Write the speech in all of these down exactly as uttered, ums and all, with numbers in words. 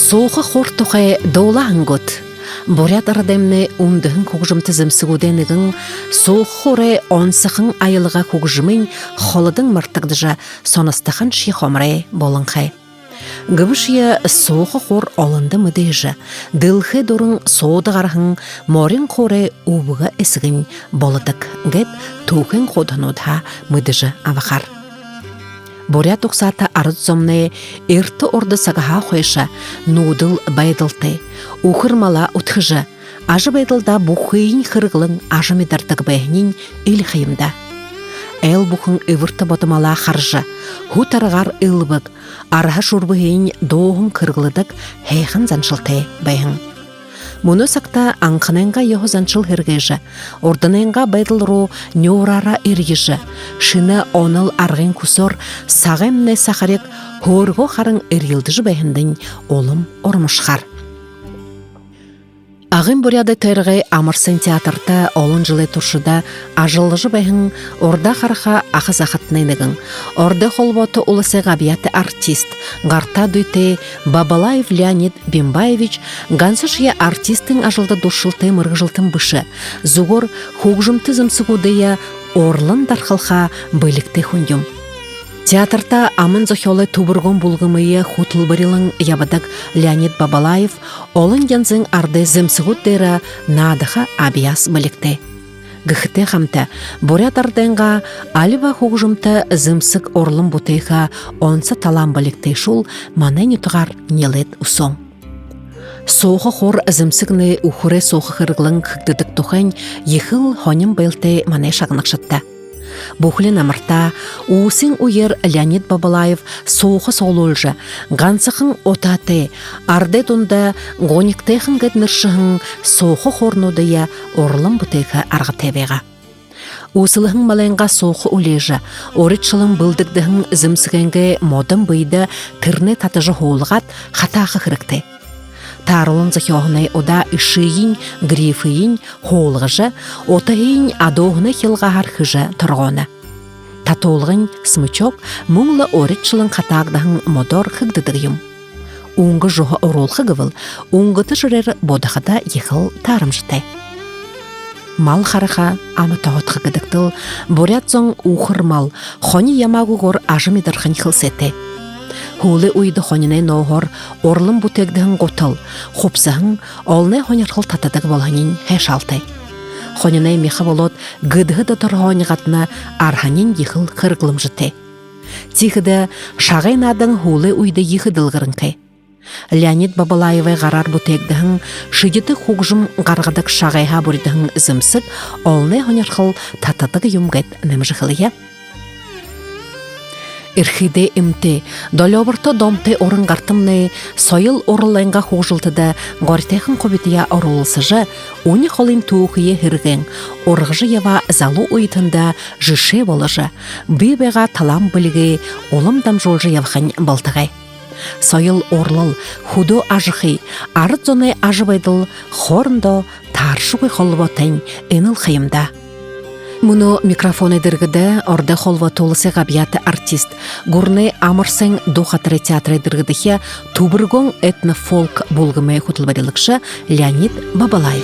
Сууха хуур тухай дуулаа һэн гүт? Буряад арадаймнай үндэһэн хүгжэмтэ зэмсэгүүдэй нэгэн сууха хуурай онсохон аялга хүгжэмынь холодон мартагдажа, соностохон шье хомор болонхой. Гэбэшье сууха хуур олондо мэдээжэ, дэлхэй дүүрэн суута гараһан морин хуурай үбгэ эсэгэнь болодог гээд түүхын хуудаһануудһаа мэдэжэ абахаар. Буряад угсаата арад зомнай эртэ урда сагһаа хойшо нүүдэл байдалтай, үхэр малаа үдхэжэ, ажабайдалдаа бүхыень хэрэглэн ажамидардаг байһаниинь эльхэ юм даа. Айл бүхэн эбэртэ бодомолоо хаража, һү таргаар элбэг, арһа шүрбэһээнь дууһан хэрэглэдэг һайхан заншалтай байһан. Мүнөө сагта анханайнгаа ёһо заншал һэргээжэ, урданайнгаа байдал руу нюураараа эрьежэ, шэнэ онол аргын хүсөөр сагаймнай сахариг һөөргөө харан эрьелдэжэ байһандань улам урмашахаар. Агын Буряадай тойрогой амарсан театрта олон жэлэй туршада ажаллажа байһан урдаа хараха аха захатанай нэгэн, Ородой Холбоото Уласай габьяата артист, гартаа дүйтэй Бабалаев Леонид Бимбаевич гансашье артистын ажалда дуршалтай мэргэжэлтэн бэшэ, зүгөөр хүгжэмтэ зэмсэгүүдые урлан дархалха бэлигтэй хүн юм. Театрта аман зохёолой түбэргөөн бүлгэмые хүтэлбэрилэн ябадаг Леонид Бабалаев олон янзын арадай зэмсэгүүд дээрэ наадаха абьяас бэлигтэй. Гэхэтэй хамта буряад арадайнгаа альба хүгжэмтэ зэмсэг урлан бүтээхэ онсо талаан бэлигтэйшүүл манай нютагаар нилээд үсөөн. Сууха хуур зэмсэгнай үхэрэй сууха хэрэглэн хэгдэдэг тухайнь ехэл һонин байлтай манай шагнагшадта. Бүхэли намартаа үүсын үеэр Леонид Бабалаев сууха суглуулжа, гансахан утаатай, арадай дунда гунигтайхан гээд нэршэһэн сууха хуурнуудые урлан бүтээхэ аргатай байгаа. Үүсэлһэн малайнгаа сууха үлеэжэ, уридшалан бэлдэгдэһэн зэмсэгэйнгээ модон бэедэ тэрэнээ татажа һуулгаад хатааха хэрэгтэй. Тааруулан зохёоһоной удаа эшыень, грифыень һуулгажа, утаһыень адууһанай хилгааһаар хэжэ торгооно. Татуулгань смычок мүн лэ уридшалан хатаагдаһан модоор хэгдэдэг юм. Үнгэ жуһа оруулха гэбэл, үнгэтэ жэрээр бодоходо ехэл таарамжатай. Мал хараха, ама тоһодхо гэдэгтэл буряад зон үхэр мал, хони ямаагүйгөөр ажамидархань хэлсээтэй. Һүүлэй үедэ хониной нооһоор урлан бүтээгдэһэн гутал, хубсаһан олоной һонирхол татадаг болоһониинь һайшаалтай. Хониной мяха болоод гэдэһэ доторһоонь гадна арһаниинь ехэл хэрэглэмжэтэй. Тиихэдэ шагай наадан һүүлэй үедэ ехэ дэлгэрэнхэй. Леонид Бабалаевай гараар бүтээгдэһэн, шэдитэ хүгжэм гаргадаг шагайһаа бүридэһэн зэмсэг олоной һонирхол татадаг юм гээд нэмэжэ хэлэе. Эрхыдэ эмтэй, долёоборто домтой уран гартамнай соёл уралайнгаа хүгжэлтэдэ горитойхон хубитаяа оруулсажа, үни холын түүхые һэргээн, ургажа ябаа залуу үетэндэ жэшээ боложо, бии байгаа талаан бэлигээ улам дамжуулжа ябахань болтогой. Соёл уралал, хүдөө ажахы, арад зоной ажабайдал хоорондоо тааршагүй холбоотойнь энэл ха юм даа. Мүнөө микрофоной дэргэдэ Ородой Холбоото Уласай габьяата артист, гүрэнэй «Амарсан» дуу хатарай театрай дэргэдэхи «Түбэргөөн» этно-фолк бүлгэмэй хүтэлбэрилэгшэ Леонид Бабалаев.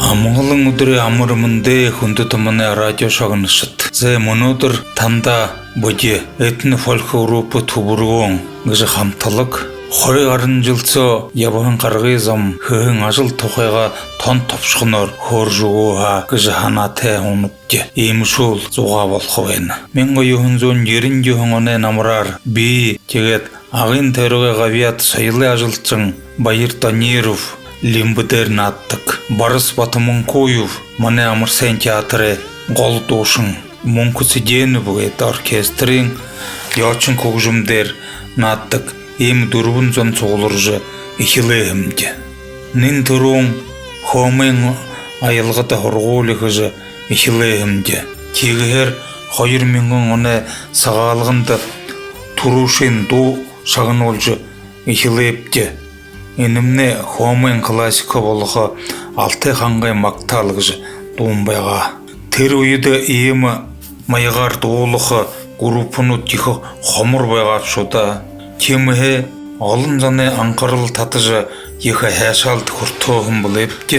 Амгалан үдэрэй амар мэндэ, хүндэтэ манай радио шагнагшад. Зай, мүнөөдэр танда бидэ этно-фолк группа «Түбэргөөн» гэжэ хамталаг хоёр гаран жэл соо ябаһан харгы зам, хэһэн ажал тухайгаа тон тобшохоноор хөөрэжэ үгөө һаа гэжэ һанаатай һуунабди. Иимэшүүл зугаа болохо байна. Мянга юһэн зуун ерэн юһэн оной намараар би, тиигээд Агын тойрогой габьяата соёлой ажалшан Баяр Даниров лимбэ дээрэ нааддаг, Барас Батомункуев манай «Амарсан» театрай гол дуушан, Мүнхэ Цыденов гээд оркестрын ёочин хүгжэм дээрэ нааддаг, иимэ дүрбэн зон сугларжа эхилээ һэмди. Нэн түрүүн Хөөмын аялгада һургуули хэжэ эхилээ һэмди. Тиигэһээр хоёр мянган оной Сагаалганда түрүүшын дуу шагнуулжа эхилээбди. Энэмнай Хөөмын классика болохо «Алтай хангай магтаал» гэжэ дуун байгаа. Тэрэ үедэ иимэ маягаар дуулаха группанууд ехэ хомор байгаа бшуу даа. Тиимэһээ олон зоной анхарал татажа, ехэ һайшаалда хүртөө һэм бэлэйбди.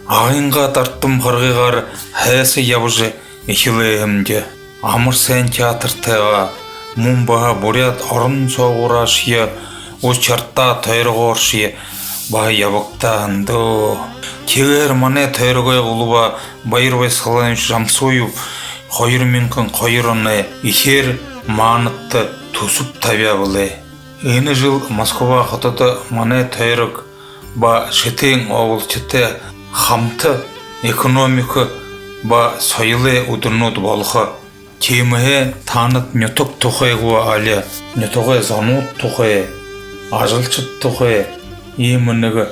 Агынгаа дардам харгыгаар һайса ябажа эхилээ һэмди. Амар сайн театртайгаа, мүн баһа буряад орон соогуураашье, уж шарадаа тойрогооршье баһа ябагтаа һэн даа. Тиигээд манай тойрогой гулваа Баяр Баясхаланович Жамсуев хоёр мянган хоёр оной эхеэр маанадта түсэб табяа бэлэй. Энэ жэл Москва хотодо манай тойрог ба Шэтээн областитай хамта экономика ба соёлой үдэрнүүд болохо. Тиимэһээ таанад нютаг тухай гү, али нютагай зонууд тухай, ажалшад тухай иимэ нэгэ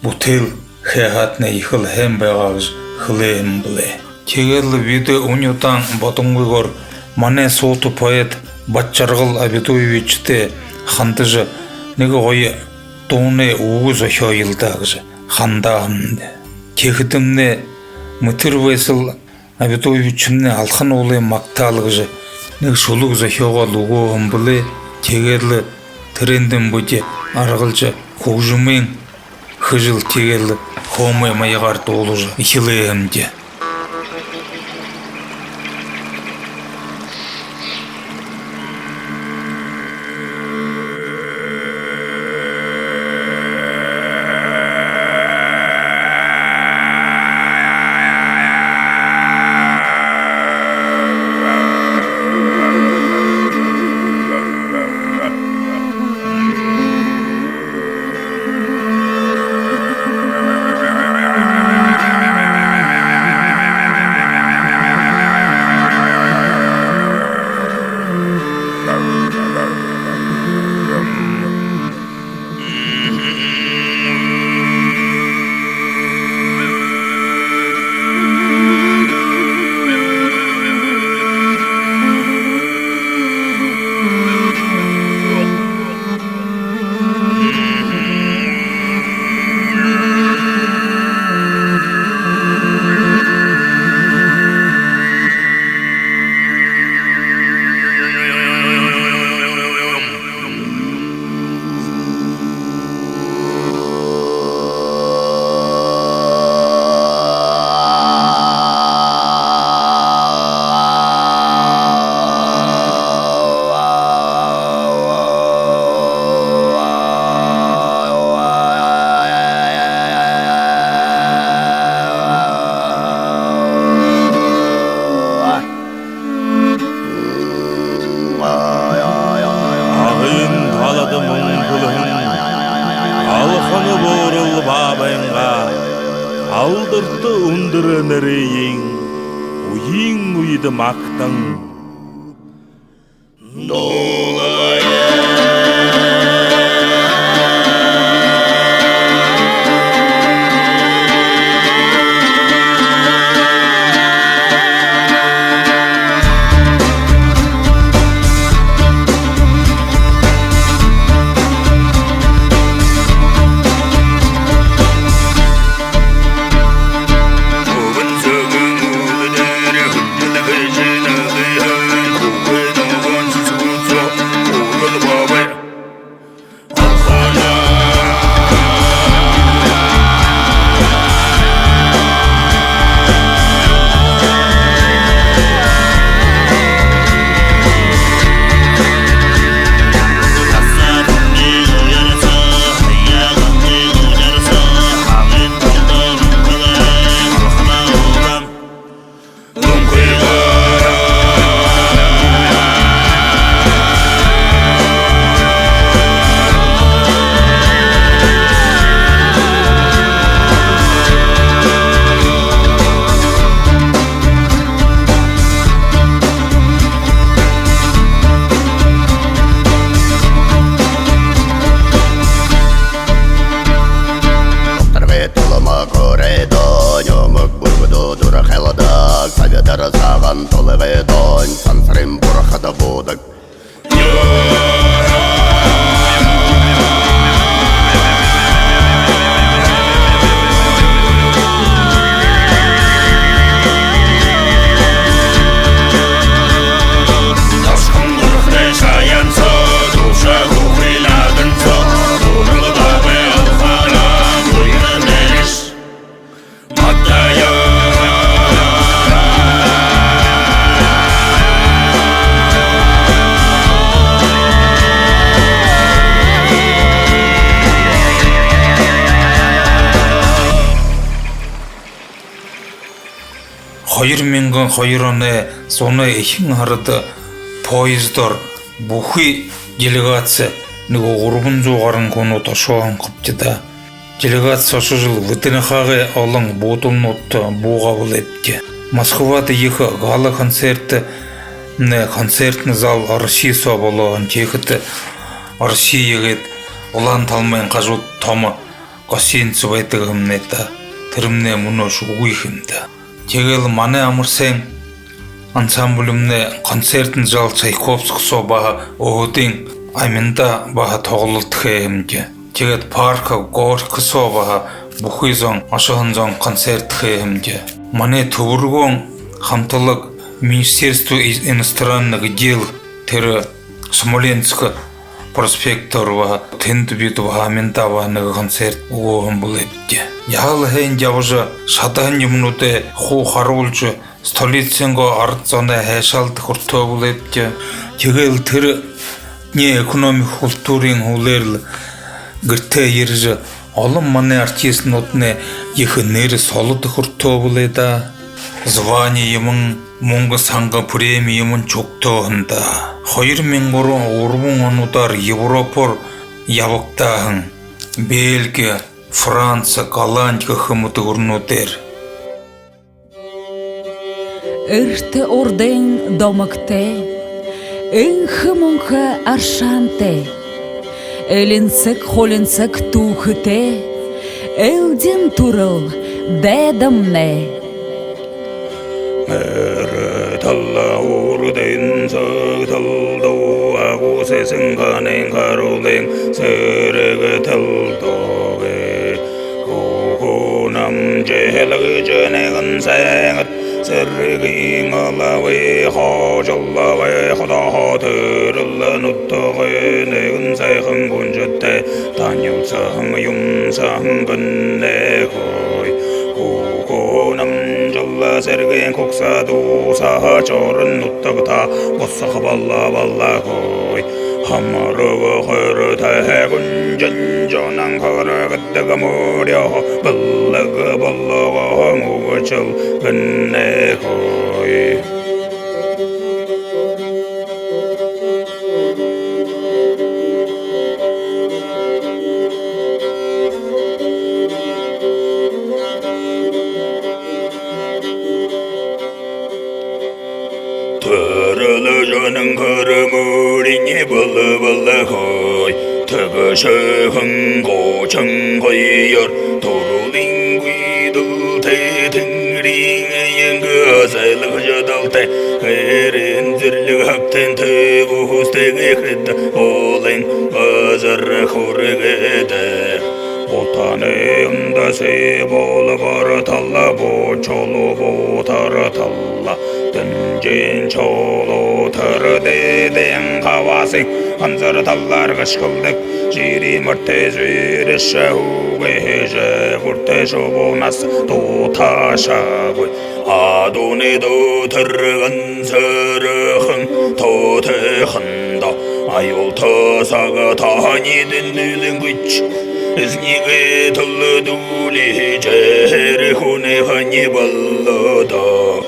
бүтээл хээ һаатнай ехэл һайн байгаа гэжэ хэлээ һэм бэлэй. Тиигээд лэ бидэ үни удаан бодонгүйгөөр манай суута поэт Баджаргал Абидуевичтэй хандажа нэгэ гоё дуунай үгэ зохёоёл даа гэжэ хандаа һэмди. Тиихэдэмнай Мэтэр Байсал Абидуевичмнай «Алхануулай магтаал» гэжэ нэгэ шүлэг зохёогоол үгөө һэм бэлэй. Тиигээд лэ тэрээндэнь бидэ аргалжа, хүгжэмынь хэжэл, тиигээд лэ хөөмэй маягаар дуулажа эхилээ һэмди. Агын талада мүнхэлһэн Алхана буурал баабайнгаа алдарта үндэр нэрыень үеын үедэ магтан дуулая. Таргай тулама көрөөд, нюмаг бүргэдөө дүрэ хайлдаг, табидар сагаан толгойдонь сансарын бурхада буудаг. Хоёр мянган хоёр оной зунай эхин һарада поездоор бүхы делегаци, нэгэ гурбан зуу гаран хүнүүд ошоһон хабди даа. Делегаци ошожол, бидэнэйхээ олон буудалнуудта буугаа бэлэйбди. Москвада ехэ гала-концертнэ, концертный зал Росси соо болоо һэн. Тиихэдэ Россия гээд Улаан талмайн хажууда томо гостиница байдаг юм даа. Тэрэмнай мүнөөшье үгы юм даа. Тиигээл манай «Амар сайн» ансамбльмнай концертный зал Чайковский соо баһа өөһэдын аминдаа баһа тоглолто хээ һэмди. Тиигээд парк Горький соо баһа бүхы зон, ошоһон зон концерт хээ һэмди. Манай Түбэргөөн хамталаг Министерство и-, иностранных дел, тэрэ Смоленск проспектээр баһа, тэндэ бидэ баһа аминдаа баһа нэгэ концерт үгөөһэн бэлэйбди. Яһала һайн ябажа, шадаһан юумэнүүдээ хуу харуулжа, столицынгоо арад зоной һайшаалда хүртөө бэлэйбди. Тиигээл тэрэ дни экономики, культурын һүүлээрэл гэртээ ерэжэ, олон манай артистнууднай ехэ нэрэ солодо хүртөө бэлэй даа. Звание юумэн, мүнгэ, сангай преми юумэн шүүгтөө һэн даа. Хоёр мянган гурбан онуудаар Европоор ябагдаа һэн. Бельги, Франци, Голланд гэхэ мэтэ гүрэнүүдээр. Эртэ урдын домогтой, энхэ мүнхэ аршаантай, элинсэг хулинсаг түүхэтэй, элдин түрэл дайдамнай. Мэрэ тала, урдын саг тала дуу, агуу сэсэн ганын харуулын сэрэг тала дуугүй. Хүхүү намжа хэлэгжэ нэгэн сайхан сэргын алабай, хожоллобой ходо тэрэл нютагай нэгэн сайхан гүнжэтэй танилсаһан юм сан гэнэ хөөе. Хүхүү намжа сэргын хүгсэ дууһаа, шорон нютагтаа бусаха болоо, болоо хөөе. Хамаруу хойроо тайгын жонон харагдадаг мүрөө бэлэг болоһон үбшэл гэнэ хөөе. Түрэл жонон хара мүрэнь бэлэбэлэ хөөе. Тэгэшэһэн гушан хоёр түрэлэй гүйдэлтэй, тэнгэриин эеэнгэ зайлаха жадалтай, эрын зэрлиг хабтан тэбүүстэй гэхэдэ, олон газар хүрэгдэ. Бутанай Ундасай Болбор тала, Бочол Бутар тала, Тэнжэн Чоло тэрэ дээдын хабаасын ганзар талаар гэшхэлдэг. Жири мортой зверь шүүгээ хэжэ, гүртэй шубуунаас дутаашагүй. Адуунай дотор гансаархан тоотойхондоо аюултай саг таанадаа нүүлэн гүйч. Эзэниие тулдуулжа, жэхэр хүнэй хани болоо даа.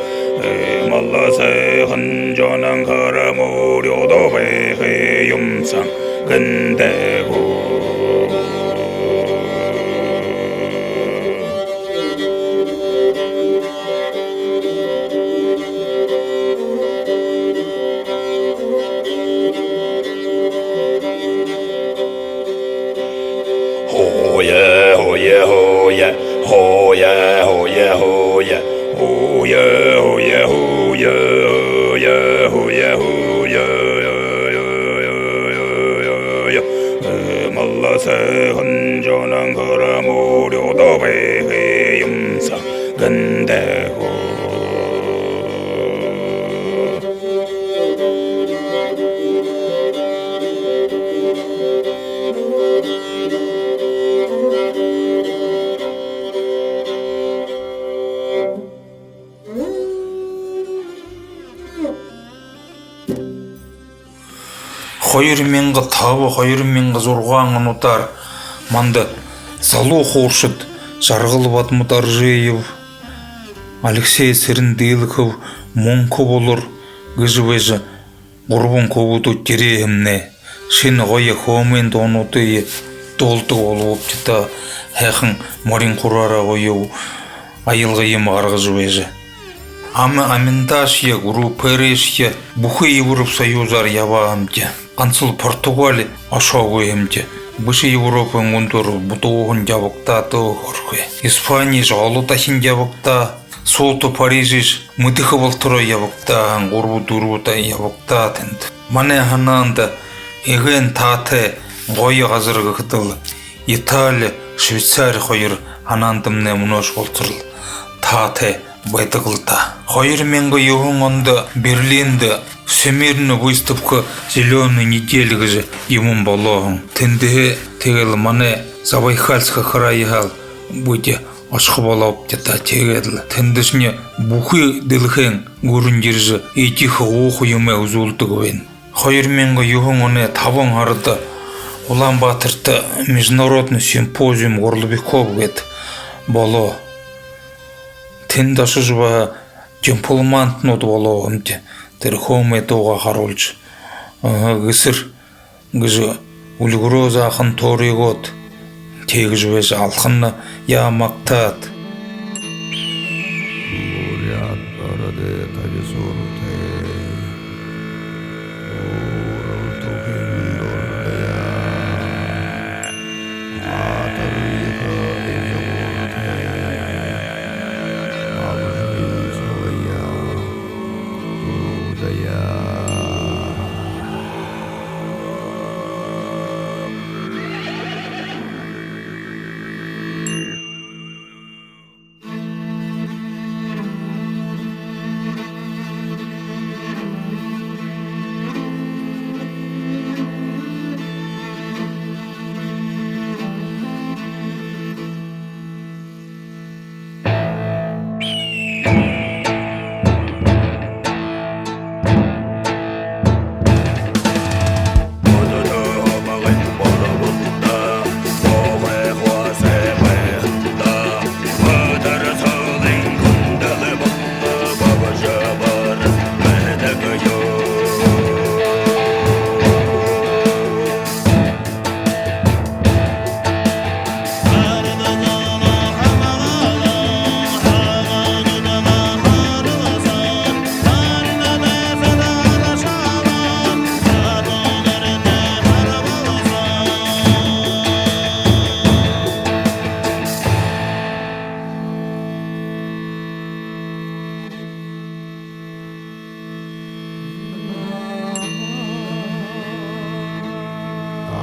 Эмэл сайхан жонон хара мүрөөдөө байха юм сан гэнэ хөөе. Хөөе, хөөе, хөөе. Хөөе, хөөе, хөөе. Хөөе, хөөе, хөөе. Хөөе, хөөе, хөөе. Эмэл сайхан жонон хара мүрөөдөө байха юм сан гэнэ хөөе. Хоёр мянга таба, хоёр мянга зургаан онуудаар манда залуу хууршад Жаргал Бадмадоржиев, Алексей Цырендылов, Мүнхэ-Булар гэжэ байжа, гурбан хүбүүдээ тэрээһэмнай. Шэнэ гоё хөөмэйн дуунуудые дуулдаг болообди даа, һайхан морин хураараа гоё аялга юумэ гаргажа байжа. Ама аминдаашье, группээрээшье бүхы Европ Союзаар ябаа һэмди. Гансал Португали ошоогүй һэмди. Бэшэ Европын үндэр бүдүүн ябагдаа даа, хөөрэхэ. Испанииш олон дахин ябагдаа. Суута Парижыш мэдэхэ болотороо ябагдаа, гурба-дүрбэ удаа ябагдаа тэндэ. Манай һанаанда эгээн таатай гоё газар гэхэдэл Итали, Швейцари хоёр һанаандамнай мүнөөшье болоторол таатай байдаг лэ даа. Хоёр мянга юһэн ондо Берлиндэ Всемирная выставка «Зелёная неделя» гэжэ юумэн болоо һэн. Тэндэһээ тиигээл манай Забайкальска крайһаал бидэ ошохо болообди даа. Тиигээл тэндэшни бүхы дэлхэйн гүрэн ерэжэ, эдихэ ууха юумэ үзүүлдэг байна. Хоёр мянга юһэн оной табан һарада Улаан-Баатарта международный симпозиум Горловиков гээд болоо. Тэндэ ошожо баһа дипломантнууд болоо һэмди. Тэрэ хөөмэй дуугаа харуулжа, аха, Гэсэр гэжэ үльгэрөө заахан төөригөөд, тиигэжэ байжа, алханаяа магтаад. Буряад ороды табисууртай, Урал түхын дурдаяа, Баатар ехэ изагууртай, Абжын солоёо дуудая.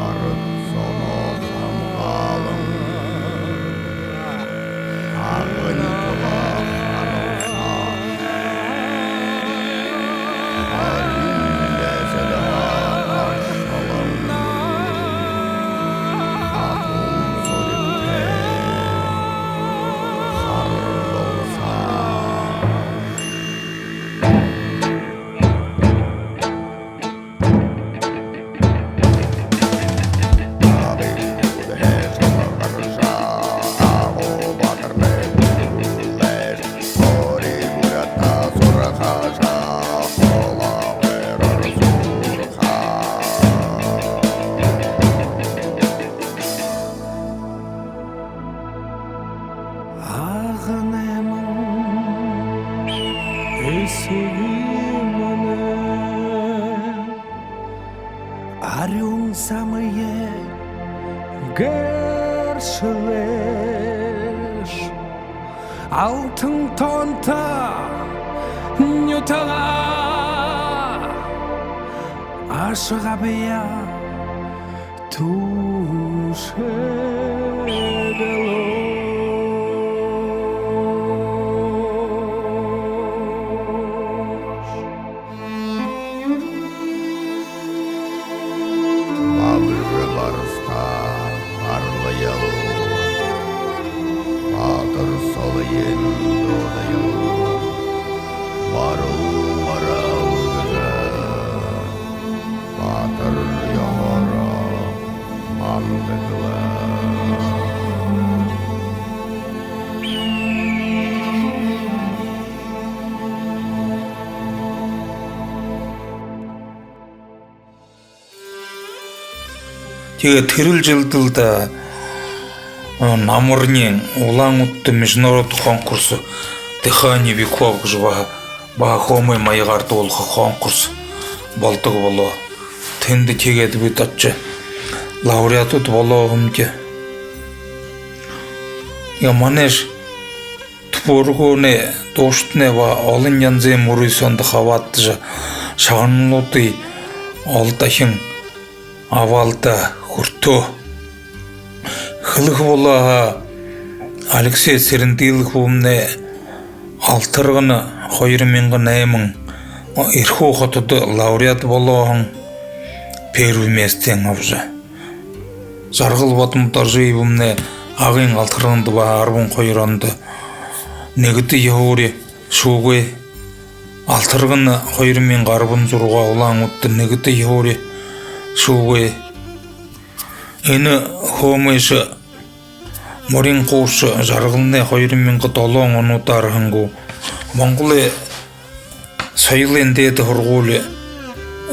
Арад зоноо хамгаалан, Агын тула харалсаа, Харин дайсадаа аршалан, хатуу зуригтай харалсаа. Агын найман эсэгэ манай арюун замые гэршэлээш, алтан тоонто нютагаа ашагабяа түшэгэлөөш. Бабжа Бараста арлаял, Баатар солоёо дуудаял, баруун гараа үргэжэ, Баатар ёһоороо Тиигээд тэрэл жэлдэл даа, а, намарынь Улаан-Үдэдэ международный конкурс «Дыхание веков» гэжэ баһа, баһа хөөмэй маягаар дуулаха конкурс болодог болоо. Тэндэ тиигээд бидэ ошожо, лауреадууд болоо һэмди. Яа, манайш түб үргөөнэй, дуушадынь баһа олон янзын мүрысөөндэ хабаадажа, шагналуудые олон дахин абаалда хүртөө. Хэлэхэ болоо һаа, Алексей Цырендилов хүбүүмнай Алтарганын хоёр мянга найман Эрхүү хотодо лауреат болоо һэн, первый местын абажа. Жаргал Бадмадоржиевнай Агын Алтарганада баһа арбан хоёр ондо нэгэдэ һуури шүүгээ. Алтаргана хоёр мянга арбан зургаа Улаан-Үдэдэ нэгэдэ һуури шүүгээ. Энэ хөөмэйшэ, морин хуурша Жаргалнай хоёр мянга долоон онуудаар һэн гү, Монголой соёлой дээдэ һургуули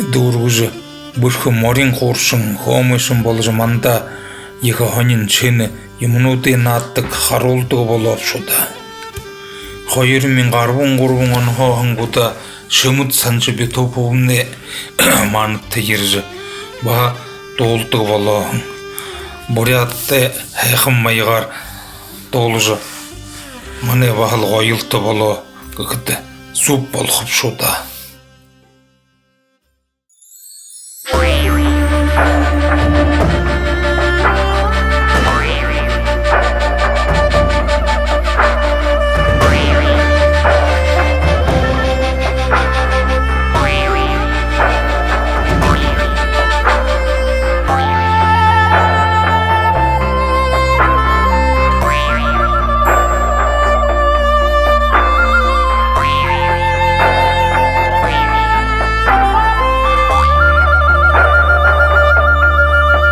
дүүргэжэ, бэрхэ морин хууршан, хөөмэйшэн боложо, манда ехэ һонин шэнэ юумэнүүдые наададаг, харуулдаг болоо бшуу даа. Хоёр мянга арбан гурбан онһоо һэн гү даа, Шэмэд Санжабитов хүбүүмнай манда ерэжэ, баһа дуулдаг болоо һэн. Буряадтай һайхан маягаар дуулажа, манай баһал гоёлто болоо гэхэдэ зүб болохо бшуу даа.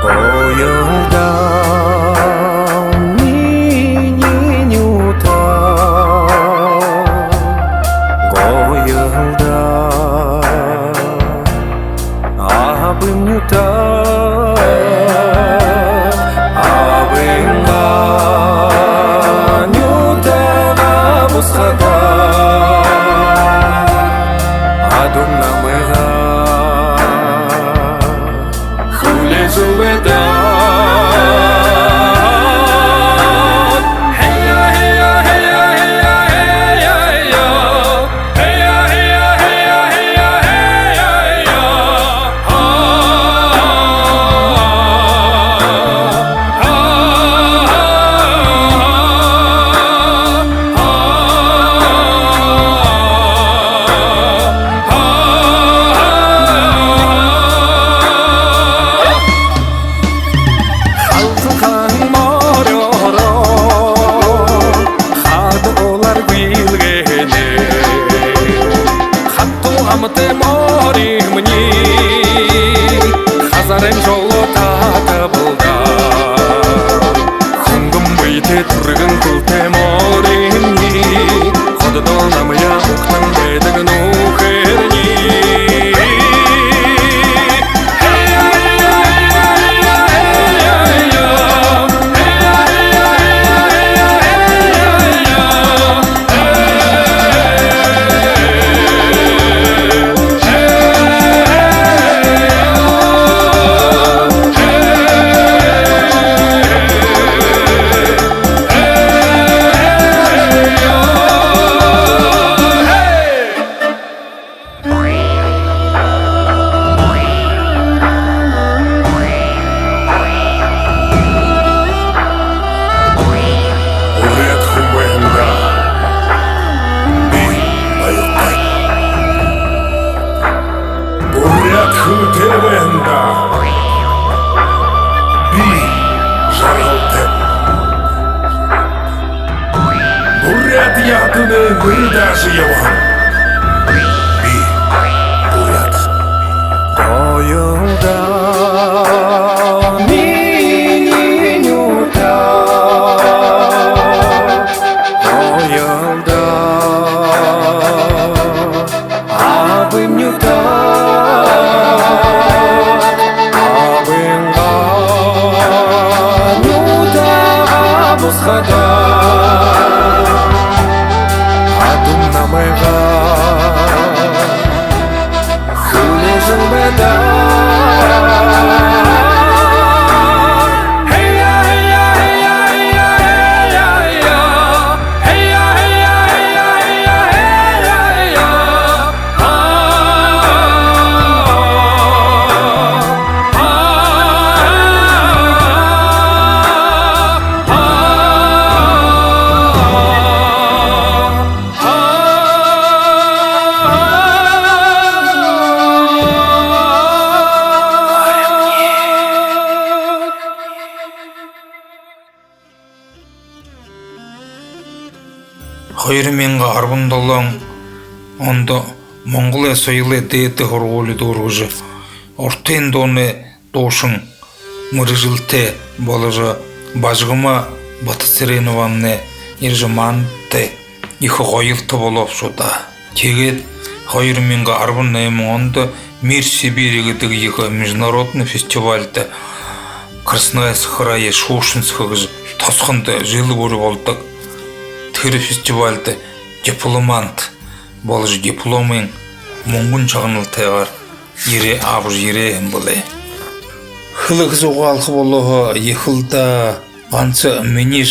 Гоёл даа, минии нютаг, гоёл даа, абын нютаг, абынгаа нютагаа бусахада, адуу намайгаа хүлеэжэ үгыт даа. Халхалхан морёороо хада уулаар бэлгээнэ. Хатуу амтай моримни хазаарай жолоо татабал даа. Хүнгэн бэетэй, түргэн хэлтэй моримни, хододоо намайе угтан байдаг нүхэрни. Буряад хүн байһандаа би баяртай. Буряад хүнтэй байһандаа би жаргалтай. Буряад яһатанай мэрэ даажа ябаһан би буряад. Гоёл даа, минии нютаг, гоёл даа, абын нютаг, абынгаа Хатан намайгаа хүлеэжэ байна. Хоёр мянга арбан долоон ондо Монголой соёлой дээдэ һургуули дүүргэжэ, урдын дуунай дуушан, мэрэжэлтэй боложо, Бажигма Батацыреновамнай ерэжэ, манда ехэ гоёлто болоо бшуу даа. Тиигээд хоёр мянга арбан найман ондо «Мир Сибири» гэдэг ехэ международный фестивальда Красноярск край, Шушенск гэжэ тосхондо жэл бүри болодог. Тэрэ фестивальда дипломант боложо, дипломынь мүнгэн шагналтайгаар ерээ, абажа ерээ һэм бэлэй. Хэлэхэ, зугаалха болоо һаа, ехэл даа. Ганса минии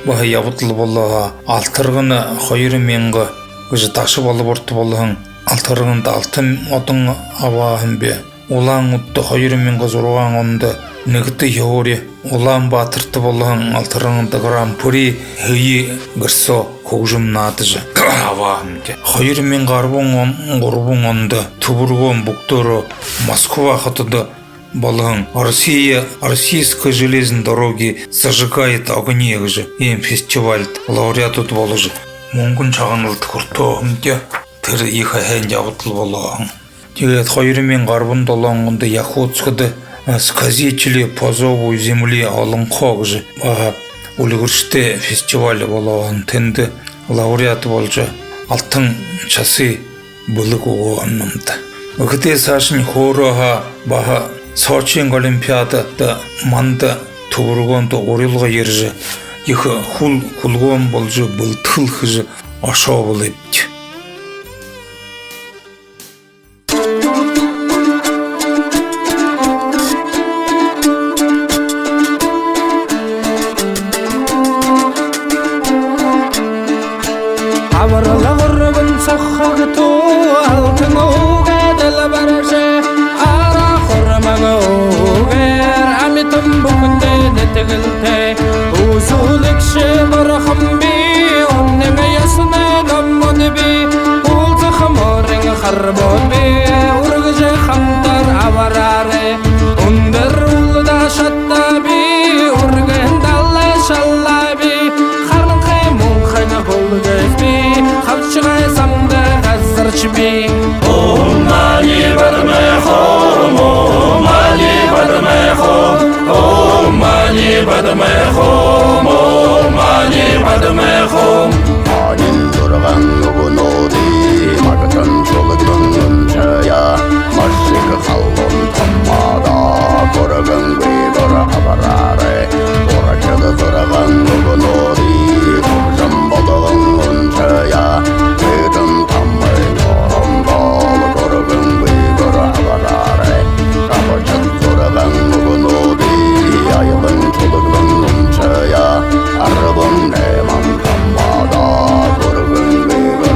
баһа ябадал болоо һаа, Алтаргана хоёр мянга гэжэ Даши Балбарта болоһон Алтарганада алтан модон абаа һэм би. Улаан-Үдэдэ хоёр мянга зургаан ондо нэгэтэ һуури Улаан-Баатарта болоһон Алтарганада гран-при һэеы гэрсоо хүгжэм наадажа абаа һэмди. Хоёр мянга арбан он, гурбан ондо түбэргөөн бүгдөөрөө Москва хотодо болоһон «Россия, Российская железная дороги зажигает огни» гэжэ иимэ фестивальда лауреадууд боложо, мүнгэн шагналда хүртөө һэмди. Тэрэ ехэ һайн ябадал болоо һэн. Тиигээд хоёр мянга арбан долоон ондо Якутскада, э, «Сказители по зову земли» олонхой гэжэ баһа үльгэршэтэй фестиваль болоо һэн. Тэндэ лауреат боложо, алтан часай бэлэг үгөө һэн намда. Үгытэй саашань хөөрөө һаа, баһа Сочиин Олимпиадада манда, түбэргөөндэ урилга ерэжэ, ехэ хүл-, хүлгөөн боложо, бэлэдхэл хэжэ ошоо бэлэйбди. Абарал гурбан соххогто алтан үгэ дэлбэржэ, ара хурмаг үгөөр амитан бүхэндэ нэтэгэлтэй. Үзүүлэгшэ бурхан би, үнэн ёһоной номууд би, уулзаха морин харбууд би, үргэжэ хамтаар абараарай. Үндэр үлдэ шатта би, үргэн далай шалла би, харанхы мунхын хүлгөөс би, хабшагай самда газаршье би. Ом мани падме хум, ом мани падме хум, ом мани падме хум, ом мани падме хум. Манин зургаан үгэнүүдые магтан шүлэгэн уншая. Маш ехэ халуун тамада, хүргэнгүйгөөр абараарай. Урагшаа зургаан үгэнүүдые хүгжэм болгон уншая. Хэдэн тамай норомдол хүргэнгүйгөөр абараарай. Шабшаг зургаан үгэнүүдые аялан шүлэгэн уншая. Арбан найман тамада, хүргэнгүйгөөр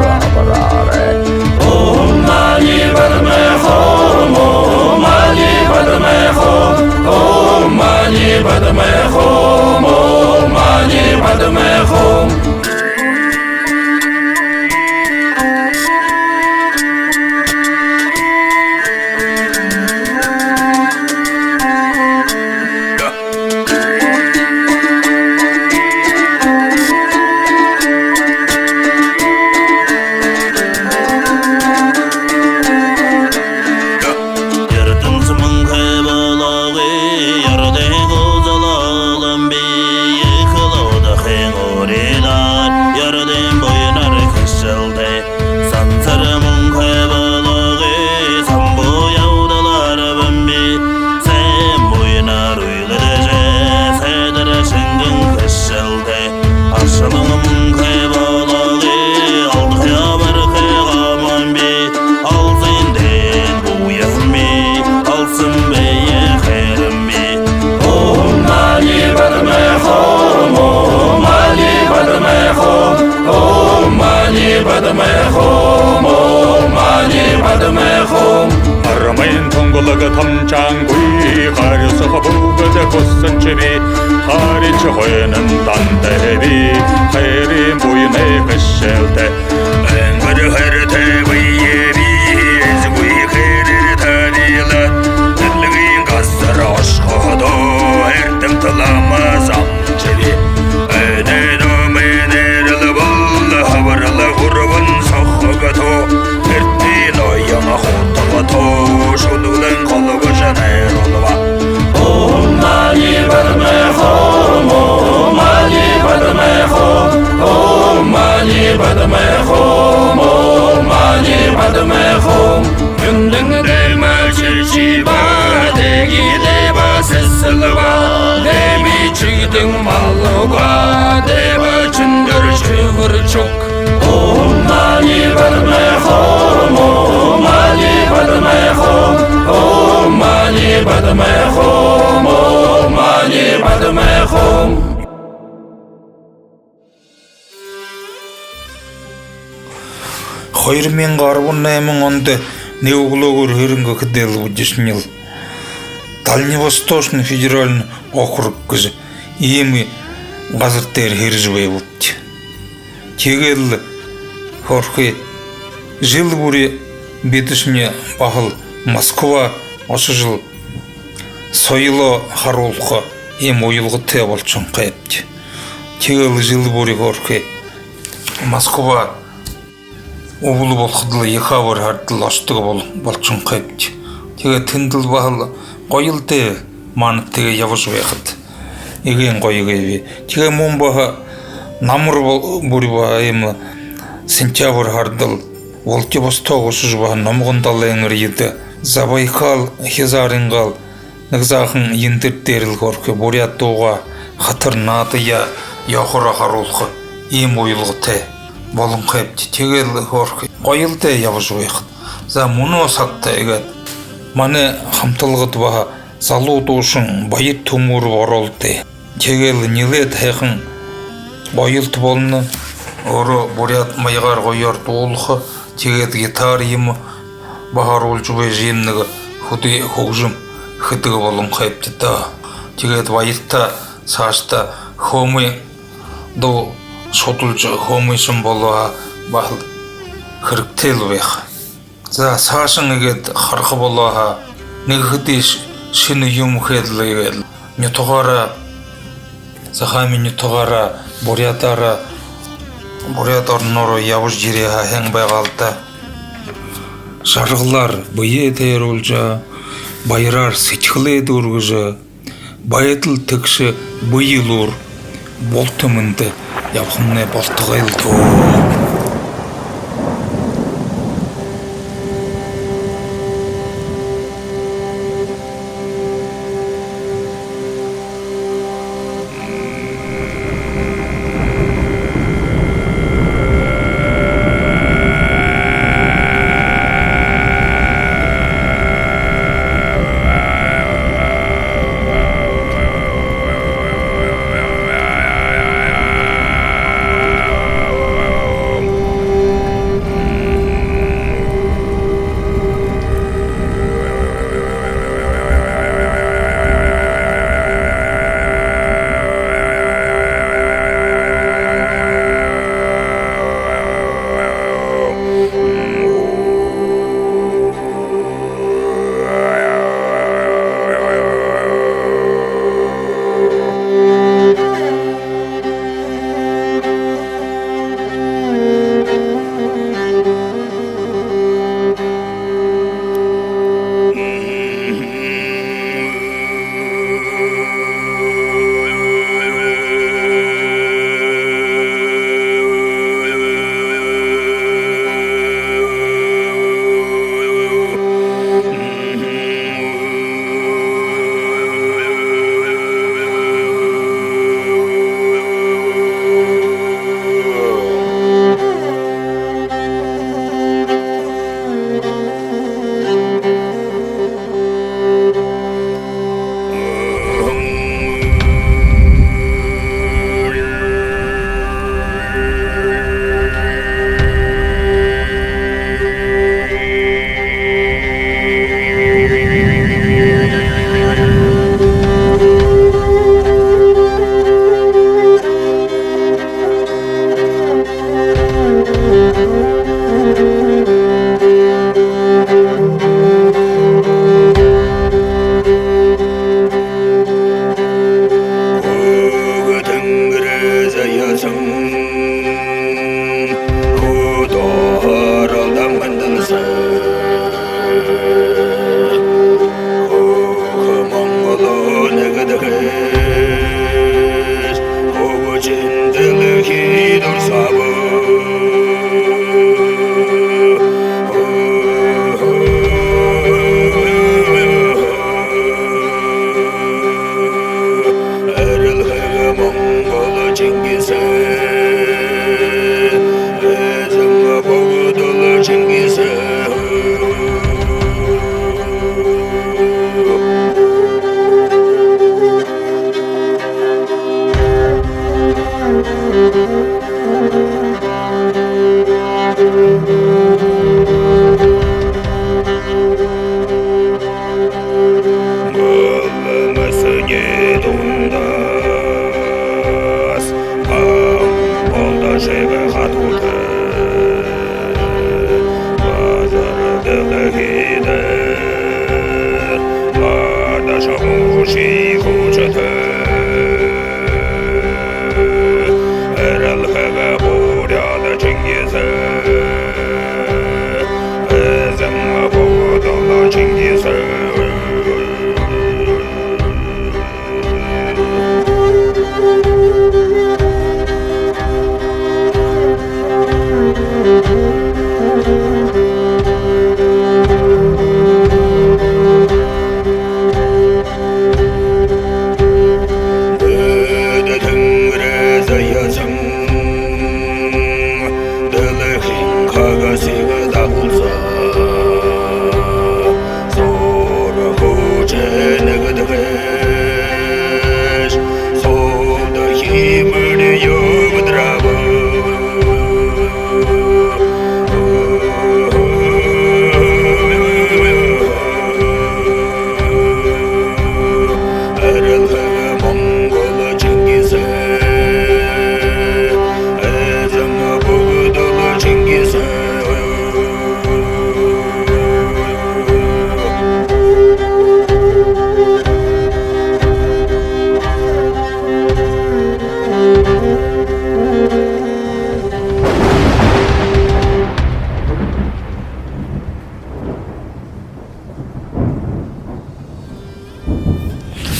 Бадмэ хом, ом мани бадмэ хом. Армын тунгалаг тамжангүй, харюусаха бүгэдэ хүсэншэби. Харин ши хойноһоо дандаа би, хайрын буянай хэшээлтэй. Энгэр хайратай бэеэ би, эзгүй хэрээр табилаад, эдлэгын газар ошоходоо, эрдэмтэ лама замшаби. Эдэнэ мэнэрэл бол хабарла гурбан сохогото. Эртын оён хутагато, шүлэглэн холбожо найруулба. Ом мани бадмэ хом, ом мани бадмэ хом, ом мани бадмэ хом, ом мани бадмэ хом. Юндэн дэмэ чичиба, дэги дэба сэсэлба, дэби чигдэн малуга, дэба чэндэр чигэр чук. Ом мани бадмэ хом, ом мани бадмэ хом, ом мани бадмэ хом, ом мани бадмэ хом. Хоёр мянга арбан найман ондо нэгэ үглөөгүүр һэрэнгэ хэдэл бэшэнил Дальневосточный федеральный округ гэжэ иимэ газар дээрэ һэржэ байбабди. Тиигээл хөөрхы жэл бүри бидэшни баһал Москва ошожол, соёлоо харуулха иимэ уялгатай болошонхойбди. Тиигээл жэл бүри хөөрхы Москва үбэл болоходол, ехэ абар һарадал ошодог бол-, болошонхойбди. Тиигээ тэндэл баһал гоёл даа, манад тиигээ ябажа байхада. Эгээн гоё гээб. Тиигээ мүн баһа намар бол-, бүри баһа иимэ сентябрь һарадал Владивосток ошожо, баһа номгон далайн эрьедэ Забайкал хизаарайнгаал нэгэ заахан эндэр дээрэл хөөрхы буряад дуугаа хатар наадаяа ёохороо харуулха иимэ уялгатай болонхойбди. Тиигээл хөөрхы гоёл даа ябажа байхада. За, мүнөө сагта иигээд манай хамтлагада баһа залуу дуушан Баяр Түмүров оролдоо. Тиигээл нилээд һайхан гоёлто болоно. Өөрөө буряад маягаар гоёор дуулаха. Тиигээд гитара юумэ баһа оруулжа байжа, иимэ нэгэ хэды хүгжэм хэдэг болонхойбди даа. Тиигээд Баяртаа саашадаа хөөмэй дуу шудалжа, хөөмэйшэн болоо һаа, баһал хэрэгтэйл байха. За, саашань иигээд хараха болоо һаа, нэгэ хэды ш-, шэнэ юумэ хээд лэ, иигээд нютагаараа, Захааминай нютагаараа, буряадаараа, буряад оронороо ябажа ерээ һаа, һайн байгаа лэ даа. Жаргалаар бэеэ тойруулжа, баяраар сэдьхэлээ дүүргэжэ, байдал тэгшэ бэе элүүр, булта мэндэ ябахамнай болтогойл даа. Хүхэ Монголой нэгэдэхээс хүбүүн дэлхэй дурсаба. Эрэлхэг Монгол Чингис, эзэн богдол Чингис. Мүлмэсни дундаас ам болдошье хатуутай. Газар дэлхэй дээрэ адашагүй хүчтэй. Эрэлхэг буряад Чингис, эзэн богдол Чингис. Тэнгэридэ заяасан дэлхэйн хагасые дагуулжа, зуур хүчөөр нэгэдэхыень зуураа хэмээр ябадараба. Эрэлхэг Монгол Чингис, эзэн богдол Чингис.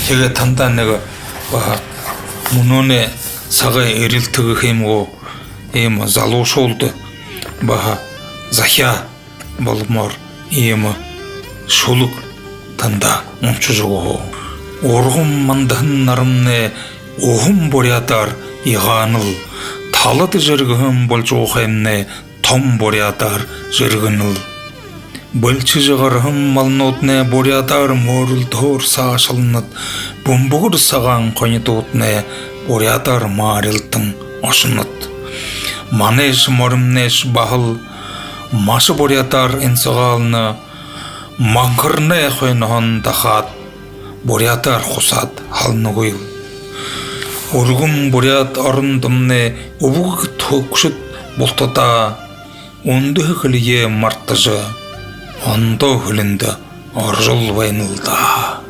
Тиигээд танда нэгэ баһа мүнөөнэй сагай эрилтэ гэхэ юм гү, иимэ залуушуулда баһа захяа болмоор иимэ шүлэг танда уншажа үгэхэ. Урган мандаһан наранмнай уһан буряадаар ягаанал, талада жэргэһэн булжуухаймнай том буряадаар жэргэнэл. Бэлшэжэ гараһан малнууднай буряадаар мөөрэлдөөр саашалнад, бүмбэгэр сагаан хонидууднай буряадаар маарилдан ошонод. Манайш моримнайш баһал маша буряадаар инсагаална, манхарнай хойноһоонь дахаад буряадаар хусаад һалнагүйл. Үргэн буряад орондомнай үбгэг түгшэд бултадаа үндэһэ хэлэеэ мартажа, ондоо хэлэндэ орожол байнал даа.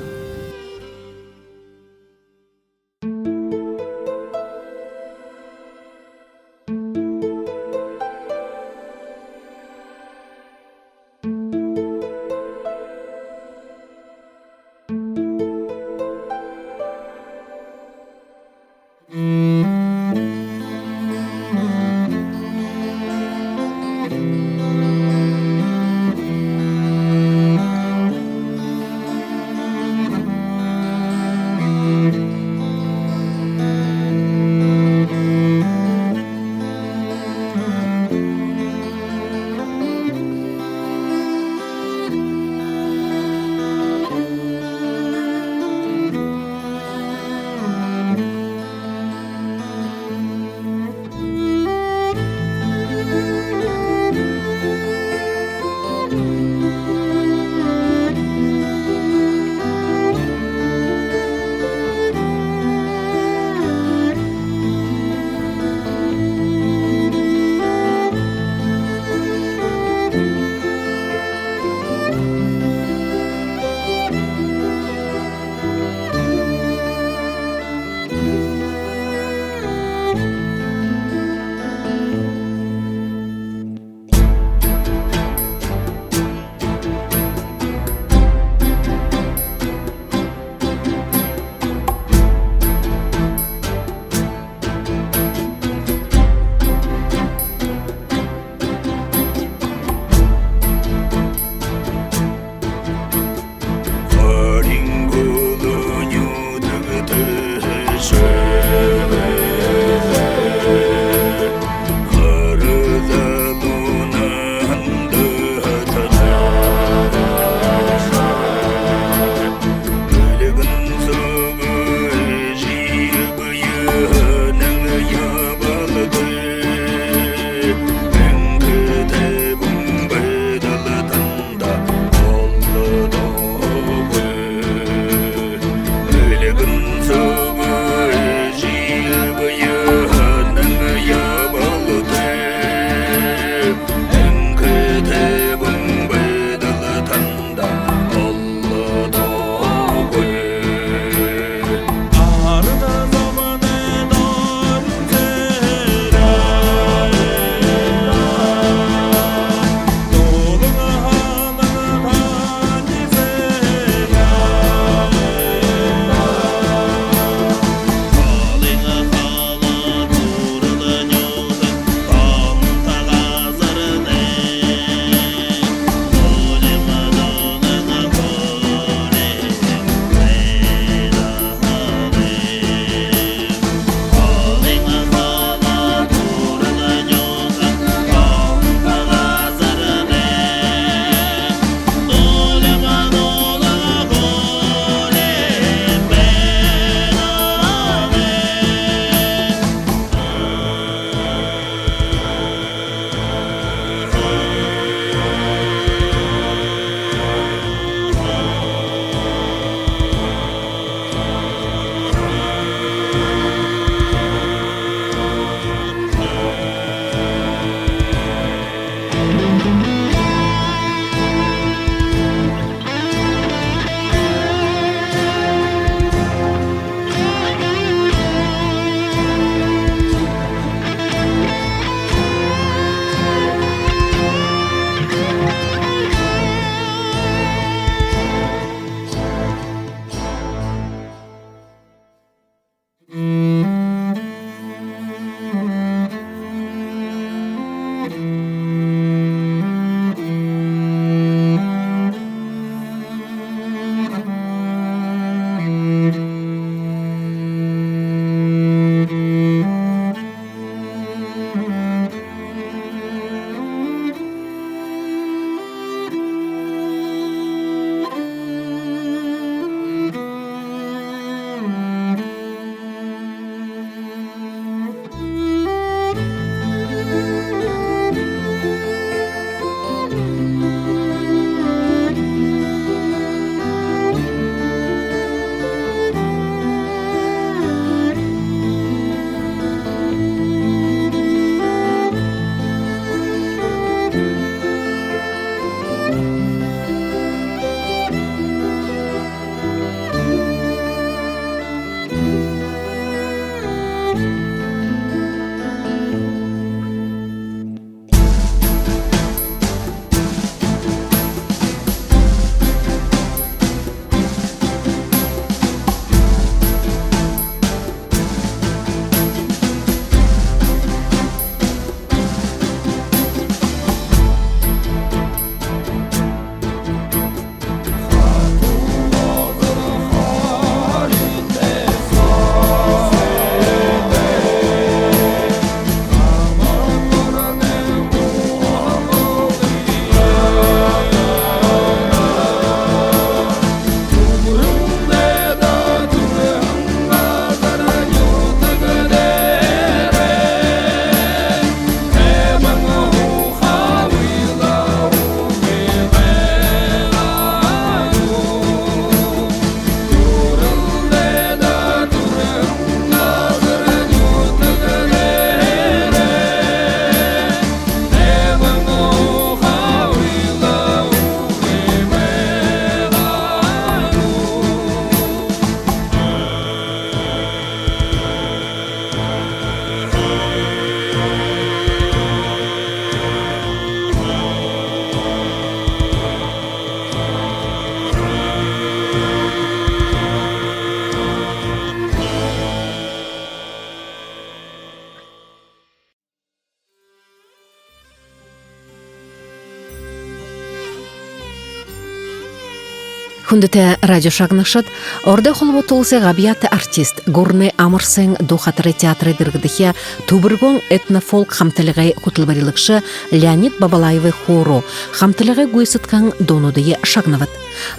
Хүндэтэ радио шагнагшад, Ородой Холбоото Уласай габьяата артист, гүрэнэй «Амар сайн» дуу хатарай театрай дэргэдэхи «Түбэргөөн» этнофолк хамталгын хүтэлбэрилэгшэ Леонид Бабалаевай хөөрөө, хамталгын гүйсэдхэһэн дуунуудые шагнабад.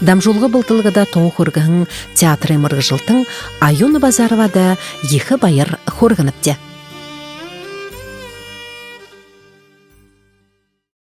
Дамжуулга бэлдэлгэдэ туһа хүргэһэн театрай мэргэжэлтэн Аюна Базаровада ехэ баяр хүргэнэбди.